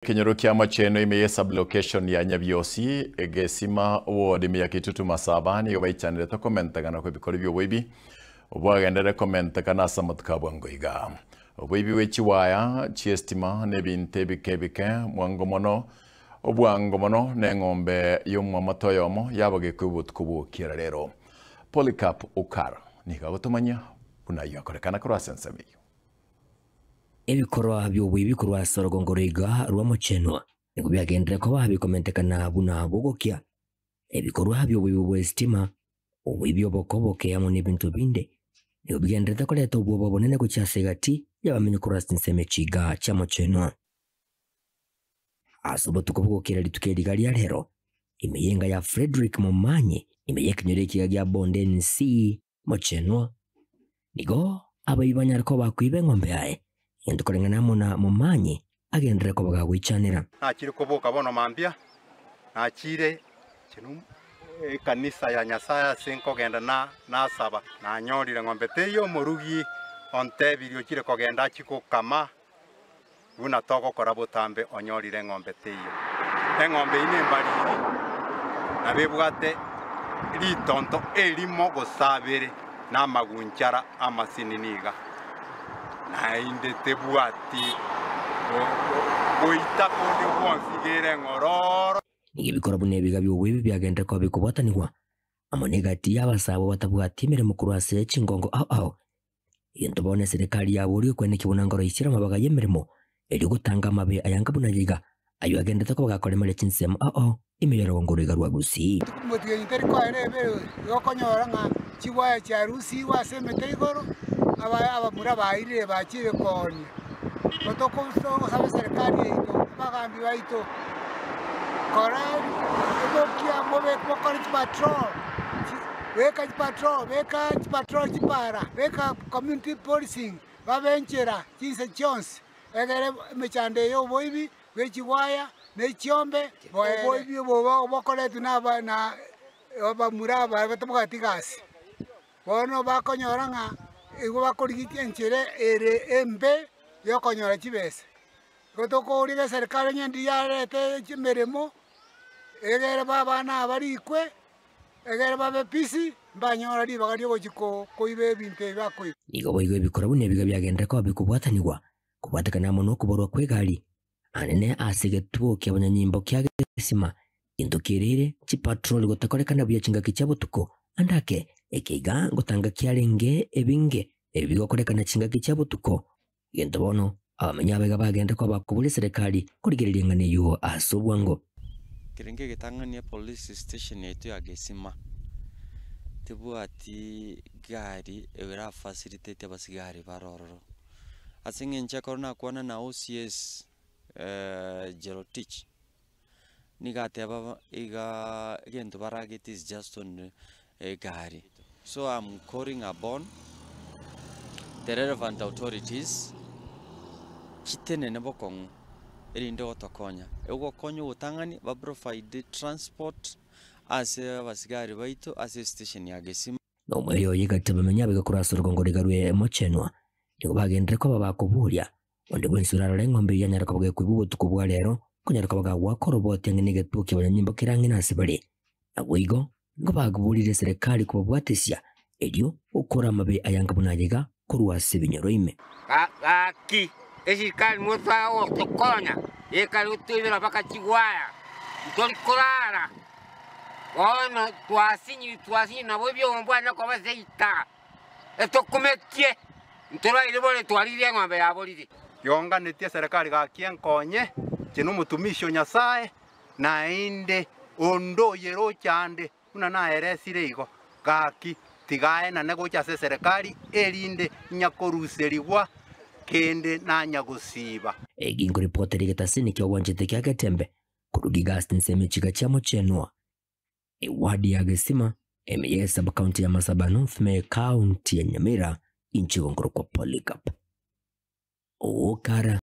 Ekenyoro kia Macheno ime ye sub-location ya Nyabiosi, Gesima ward ime ya Kitutu Masaba nigo baichanerete komentekana kw'ebikori bi'oboibi bwagenderere komentekana ase amatuko a bwango iga. Oboibi bwe chiwaya chi'estima na ebinto ebike ebike mwango mono obwango mono na eng'ombe y'omwamate oyomo yabagekwa obotuko bw'okiera rero. Polycarp Okara nigo agotomanyia buna ayio akorekana korwa ase ensemo eyio. Ebikorwa bi'oboibi korwa ase orogongo rw'iga rw'omochenwa nigo biagenderere koba bikomentekana buna bogokia. Ebikorwa bi'oboibi bw'esitima, oboibi oboko oboke amo nebinto binde nigo bigendererete koreta obwoba obonene gochia ase egati y'abamenyi korwa ase chinsemo echiga chi'amochenwa. Ase obotuko bogokera rituko eri iga ria rero, ime y'enga ya Fredrick Momanyi, ime y'ekenyoro ekiga gia Bondeni C, Mochenwa, nigo abaibi banyare koba bakoiba eng'ombe yaye, egento koreng'ana amo na Momanyi agenderere koba gagoichanera. Nachire koboka bono mambia, nachire ekanisa ya Nyasae ase nkogenda nasaba, nanyorire ng'ombe teiyo, omorugi ontebirie ochire kogenda achie gokama buna togokora botambe onyorire eng'ombe teiyo. Eng'ombe eyio nembariri, nabo ebwate ritonto erimo gose abere, na amagunchara amasinini iga, naende tebwati goita konde gwonsi iga ere eng'ororo. Nigo ebikoro buna ebiga bi'oboibi biagenderire koba bikobwatanigwa amo negati y'abasaabo batabwati emeremo korwa ase chingongo ao ao. Egento bono eserekari yaboria okweneki buna nkoroisia amabaga y'emeremo erio gotanga amabe ayanga buna ayaiga, ayio agenderete koba gakoremereria chinsemo ao ao ime y'orogongo rwaiga rwa Gusii. Motienyi teri koera ebe igo okonyora ng'a chigwaya chiarusigwe ase emete igoro, aba abamura bairire bachire koonia. Togosaba eserekari yaito, abagambi baito, kora omokia mobe mokore chipatrol, beka chipatrol, beka chipatrol chipara, beka community policing, babe enchera chinse chionsi, egere emechando eye ya oboibi bwe chigwaya na echiombe, oboibi obo bokoretwe na aba na abamura aba batabwati gasi. Bono bakonyora ng'a igo bakorigia enchera ere embe yokonyora chibesa. Igo tokorigia eserikari onye ndiyo yarete emeremo, egere abana aba barikwe, egere babe busy, mbanyora ribaga riogochia koiba ebinto ebi bakoiba. Nigo boigo ebikora buna ebiga biagenderera koba bikobwatanigwa, kobwatekana amo nokoborwa kw'egari, Anene ase egetuo ki'abanyanyimbo kia Gesima, gento kereire chipatroli gotakorekana buya chingaki chia botuko, ande ake, eke iga ngotanga kiarenge ebinge ebi bigokorekana chingaki chia botuko. Gento bono, abamenyi aba iga bagenda koba koboria eserekari korigereria eng'ana eyio ase obwango. Kerenge egetang'ani epolice station yaito ya Gesima, tebwati gari era facilitate abasigari bare ororo. Ase eng'encho ekero nakwana na OCS Jerotich, nigo ateba igaa egento baragete is just on egari. So am calling upon the relevant authorities chitenene bokong'u erinde gotokonya. Ogokonya ogotang'ani ba provide transport ase abasigari baito ase estation ya Gesima. Na omoerio oye gati abamenyi abaiga korwa ase orogongo rw'iga rw'emochenwa, nigo bagenderere koba bakoboria, Onde bwensi orarore eng'ombe eyio anyare koba gekoigwa obotuko bwa rero, konyare koba gagoaka oroboti ang'e negetuo ki'abanyanyimbo kere ang'e nase bare. Naboigo nigo baborire eserekari kobabwatesia, erio gokora amabe ayanga buna aya iga korwa ase ebinyoro ime. Gaki, esirikari mosa gotokonya, ekare gotoibera mpaka chigwaya, ntori korara. Bono twasinyire twasinyire nabo ebiombe bwanya koba seita, etokumetie, ntoraire bore twariire eng'ombe ya boriri. Yonganetie eserekari gaki enkonye, inche nomotumishi o Nyasae, naende onde oyeroche ande buna naeresire igo, gaki tiga aenane gocha ase eserekari, erinde inyakoruserigwa kende nanyagosiiba. Eki nkoripotera egetasini ki'ogwanchete kia Getembe Korwa Gigasi ensemo echiga chia Mochenwa, ewadi ya Gesima, ime ye sub-county ya Masaba North me ekaunti ya Nyamira, inche igo nkorokwa Polycarp Okara.